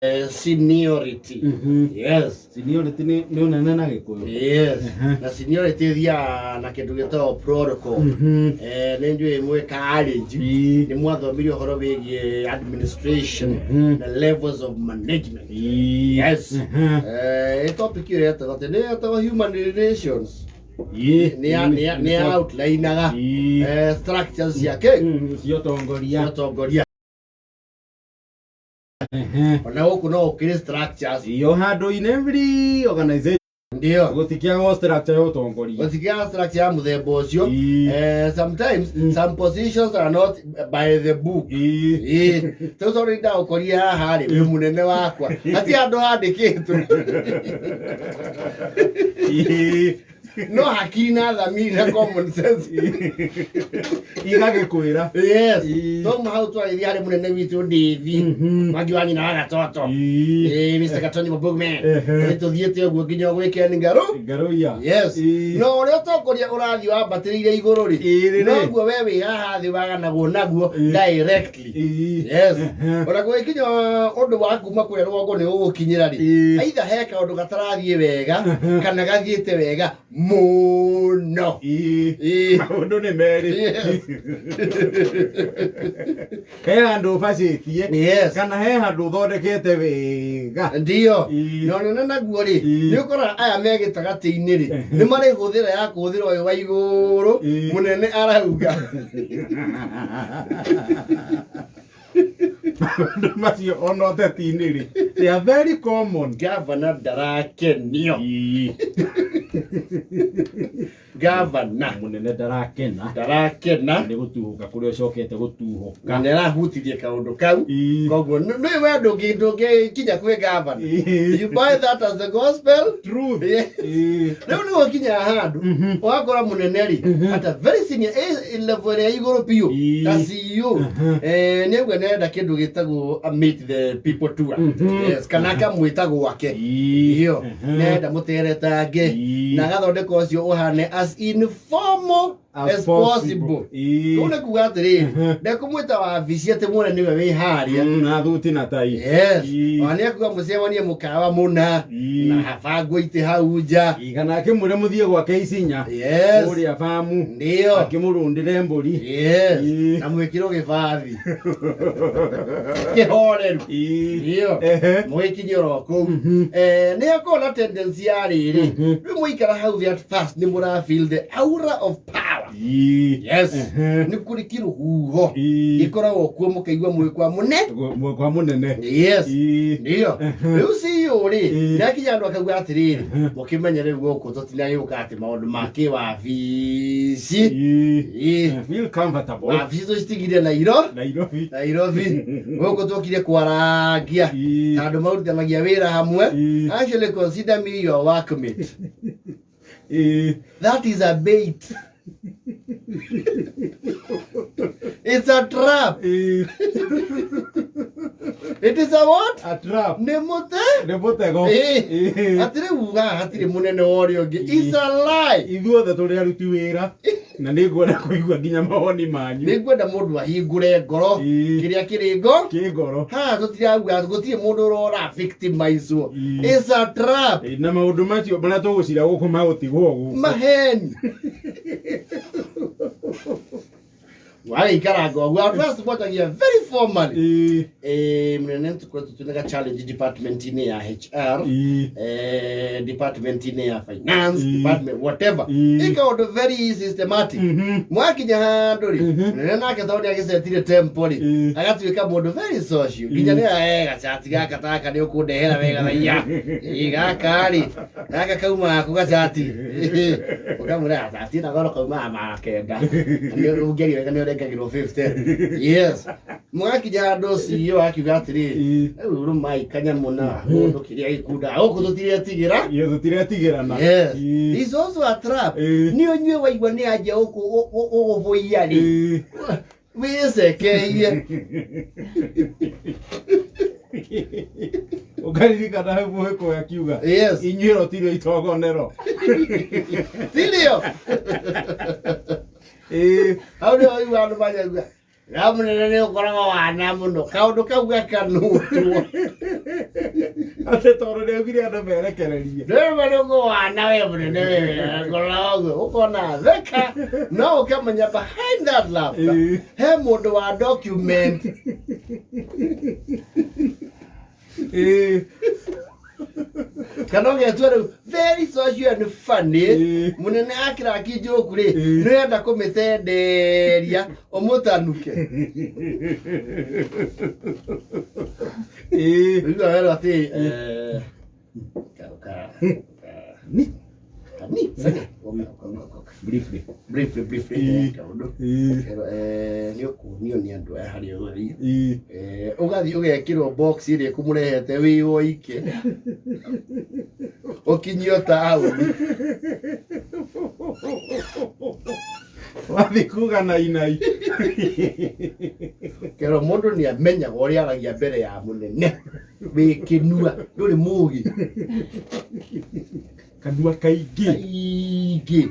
Seniority. Yes. Seniority nĩ ũnene na Gĩkũyũ. Yes. Na seniority ĩthiaga na kĩndũ gĩtagwo protocol. Nĩ njũĩ mwĩ college nĩ mwathomire ũhoro wĩgiĩ administration na levels of management. Yes. Topic ĩyo yetagwo atĩ nĩ yetagwo human relations. Nĩ outlineaga structures ciake cia ũtongoria. Cia ũtongoria. Ona gũkũ no gũkĩrĩ structures. Iyo handũ in every organization Ndio. Gũtikĩagwo structure ya ũtongoria. Gũtikĩaga structure ya mũthemba ũcio. Sometimes some positions are not by the book. Ĩĩ. Rĩu tondũ nĩndagũkorire haha rĩ, wĩ mũnene wakwa, hatirĩ handũ handĩkĩtwo. No hakiri na thamiri na common sense Igagĩkwĩra. Yes. Ĩĩ. Twauma hau twagĩthiĩ harĩ mũnene witũ ndĩthi mwangi wa nyina wa gatoto. Ĩĩ, Mr. Gatonyi Bugman. Nĩ tũthiĩte ũguo nginya gwĩke ngaru. Ngaruia. Yes. No ũrĩa ũtongoria ũrathiĩ wambatĩrĩire igũrũ rĩ, Ĩĩ, rĩ. noguo we wĩ haha thĩ waganagwo naguo directly. Yes. Ona gũgĩkinya ũndũ wa kuma kũrĩa rũgongo nĩ ũgũkinyĩra rĩ, aitha he kaũndũ gatarathiĩ wega kana gathiĩte wega mũno. Ĩĩ. Maũndũ nĩ merĩ. Yes. He handũ ũbacĩtie kana he handũ ũthondekete wega. Ndio. Na onene naguo rĩ, nĩ ũkoraga aya me gĩtagatĩ-inĩ rĩ, nĩ marĩ hũthĩra ya kũhũthĩra ũyũ wa igũrũ mũnene arauga. Maũndũ macio ona ũteti-inĩ rĩ, they are very common. Gavana ndarakenio. Gavana mũnene ndarakena. Ndarakena. Nĩ gũtuhũka kũrĩa ũcokete gũtuhũka. Na nĩ arahutirie kaũndũ kau. Koguo nĩ we ndũngĩkinya kwĩ gavana. You buy that as the gospel truth. Yes. Rĩu nĩ ũkinyaga handũ ũgakora mũnene rĩ, at a very senior level ĩrĩa igũrũ biũ, ta CEO, nĩ auga nĩarenda kĩndũ gĩtagwo a meet the people tour. Yes, kana akamwĩta gwake. Iyo nĩarenda mũteretange na agathondeka ũcio ũhane as informal as possible. Kũu nĩ kuga atĩrĩrĩ, ndekũmwĩta wabici atĩ muone nĩwe wĩ harĩa. Na thuti na tai. Yes. Ona nĩ akuga mũcemanie mũkawa mũna na habangwo itĩ hau nja. Kana akĩmwĩre mũthiĩ gwake Isinya. Yes. Kũrĩa bamu. Ndio. Akĩmũrũndĩre mbũri. Yes. Na mwĩkĩrwo gĩbathi kĩhoreru. Ndio. Mũgĩkinye oro kũu. Nĩ akorwo na tendency ya rĩrĩ, rĩu mũikara hau thĩ, at first nĩ mũra feel the aura of power. Yes. Nĩ kũrĩ kĩrũhuho gĩkoragwo kuo, mũkaigua mwĩ kwa mũne Kwa mũnene. Yes. Ndio. Rĩu CEO rĩ, nĩakinya andũ akauga atĩrĩrĩ, mũkĩmenye rĩu gũkũ tũtinagĩũka atĩ maũndũ ma kĩwabici. Feel comfortable. Wabici tũcitigire Nairo Nairobi. Nairobi. Gũkũ tũkire kwarangia ta andũ marutithanagia wĩra hamwe. Actually, consider me your workmate. That is a bait. It's a trap. It is a what? A trap. Nĩ mũte. Nĩ mũtego. Hatirĩ uga hatirĩ mũnene wa ũrĩa ũngĩ. It's a lie. Ithuothe tũrĩ aruti wĩra na nĩ ngwenda kũigua nginya mawoni manyu. Nĩ ngwenda mũndũ ahingũre ngoro. Kĩrĩa kĩrĩ ngo kĩ ngoro. Haha tũtirauga gũtirĩ mũndũ ũrora victimizwo. It's a trap. Na maũndũ macio marĩa tũgũcira gũkũ magũtigwo gũkũ. Maheni. Wagĩikaranga ũguo, at first mwanjagia very formally. Mũnene, tũkoretwo twĩna challenge department-inĩ ya HR, department-inĩ ya finance, department whatever. Ĩ kaũndũ very systematic. Mwakinya handũ rĩ, mũnene nake tondũ nĩ agĩcetire tempo rĩ, agatuĩka mũndũ very social. Nginya nĩ gacati gaka taka nĩ ũkũndehera wega thaiya. Ĩ gaka rĩ, gaka kaumaga kũ gacati? Ũkamwĩra gacati na goro kaumaga 900. Nĩ ũngĩaria wega nĩ ũrengagĩrwo 50. Yes. Mwakinya handũ CEO akiuga atĩrĩrĩ, rĩu rũmai kanyamũ na mũndũ kĩrĩa gĩkundaga gũkũ tũtiretigĩra. Iyo tũtiretigĩrana. Yes. It's also a trap. Nĩ ũnyue waigua nĩ anjia gũgũbũiya rĩ, wĩcekeie. Ũkaririkana hau mũhĩko akiuga, Yes. Inyuĩ rotirĩ itogonero. Sindio? Hau nĩho waigua andũ manyaigua na mũnene nĩ ũkoragwo wana mũno kaũndũ kau gakanũtwo. Atĩ tondũ nĩaugire andũ merekererie. Rĩu nĩũkũwana we mũnene wewe ngorora ũguo ũkona theka no ũkamenya behind that laughter he mũndũ wa document. Kana ũgetua rĩu very social and funny. Mũnene akĩraki njoku rĩ, nĩũrenda kũmĩtenderia ũmũtanuke. Ũigua werwo atĩ ni ni sasa Briefly. Briefly, briefly. Kaũndũ nĩ ũkuonio nĩ andũ aya harĩa ũgathiĩ. Ũgathiĩ ũgekĩrwo box ĩrĩa ĩkũmũrehete wĩ woike, ũkinyio taũni. Wathiĩ kuga na inai. Kero mũndũ nĩ amenyaga ũrĩa aragia mbere ya mũnene. Wĩ kĩnua ndũrĩ mũgĩ. Kanua kaingĩ. Kaingĩ.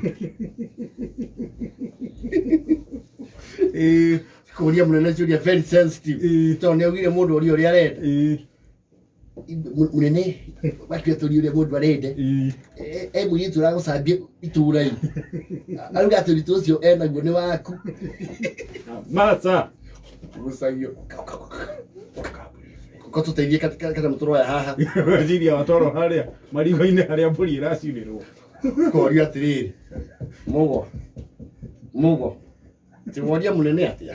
Kũria mũnene ciũria very sensitive, tondũ nĩ augire mũndũ ũria ũrĩa arenda. Mũnene watua tũri ũrĩa mũndũ arenda. E mũirĩtu ũragũcambia itũra-inĩ, arauga atĩ ũritũ ũcio enaguo nĩ waku. Masa. Gucagio ko tũteithie kanyamũ tũroya haha. Weciria watwarwo harĩa marigũ-inĩ harĩa mbũri ĩracurĩrwo. Korio atĩrĩrĩ, mũgo mũgo tiworia mũnene atĩa?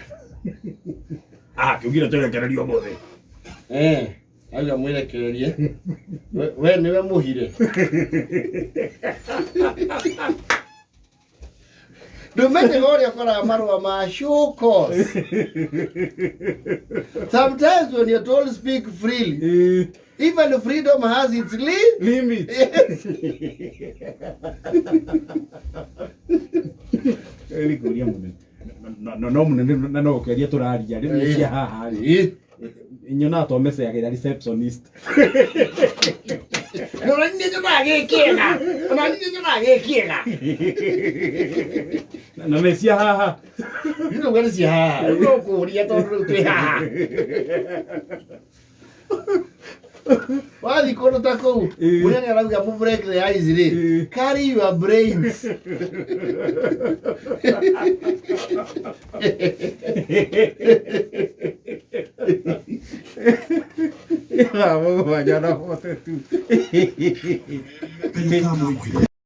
Ah, kiugire twerekererio ũmũthĩ. Eh, auga mwĩrekererie. We nĩwe mũhire. Ndũmenyaga ũrĩa ũkoraga marũa ma show cause. Sometimes when you're told speak freely, even freedom has its limit. Yes. Ĩrĩ kũria mũnene no no mũnene na no ũkĩaria tũraria rĩu nĩ cia haha rĩ. Nyonaga to mecagĩra receptionist. No na niĩ nyonaga gĩ kĩega, ona niĩ nyonaga gĩ kĩega. Na nĩ cia haha. Rĩu nĩ cia haha. Rĩu no kũũria tondũ rĩu twĩ haha. Wathiĩ kũndũ ta kũu, mũnene arauga mũ break the ice rĩ, carry your brains. Thaa mũgwanja na 42.